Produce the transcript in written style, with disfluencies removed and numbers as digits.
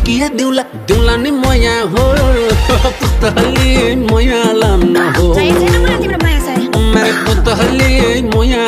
किया दिउला दिउला नि मया हो पुतली मया लान हो चाहिए छैन मलाई तिम्रो माया साया मेरो पुतली मया